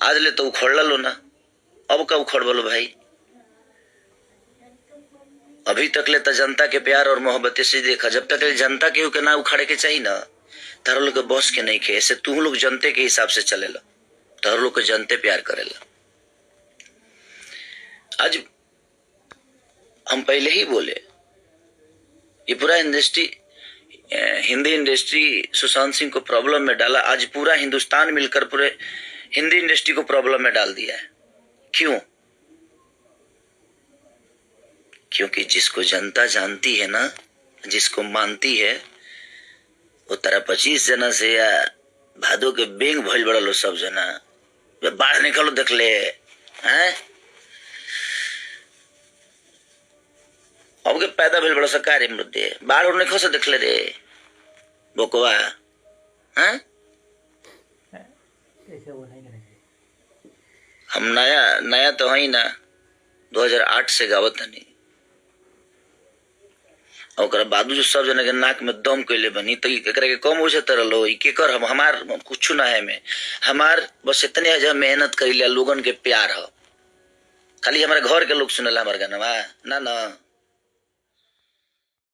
आज ले तो उखड़ल लो ना, अब का उखड़बलो भाई? अभी तक ले तो जनता के प्यार और मोहब्बत से देखा, जब तक ले जनता के के ना उखाड़े के चाहिए ना, तारो लोग के बस के नहीं खे। ऐसे तू लोग जनते के हिसाब से चलेला, तारो लोग के जनते प्यार करेला। आज हम पहले ही बोले, ये पूरा इंडस्ट्री, हिंदी इंडस्ट्री सुशांत सिंह को प्रॉब्लम में डाला। आज पूरा हिंदुस्तान मिलकर पूरे हिंदी इंडस्ट्री को प्रॉब्लम में डाल दिया है। क्यों? क्योंकि जिसको जनता जानती है ना, जिसको मानती है, वो तारा 25 जना से या भादो के बेंग भइल बड़ा लो सब जना बाढ़ निकलो देख ले हैं। अब के पैदा भइल बड़ा सरकारी मुद्दे बाढ़ और नहीं खस देख ले रे बोकवा हैं। ऐसे वो नहीं करना चाहिए। हम नया नया तो है ही ना, 2008 से गावत हनी। ओकरा बादू जो सब जना के नाक में दम कैले बनी तो एकरा के कम हो जाता रहो। ई केकर हम हमार कुछ ना है में, हमार बस इतने है जब मेहनत करी लिया, लोगन के प्यार हो। खाली हमारे घर के लोग सुनेला हमार गाना ना ना।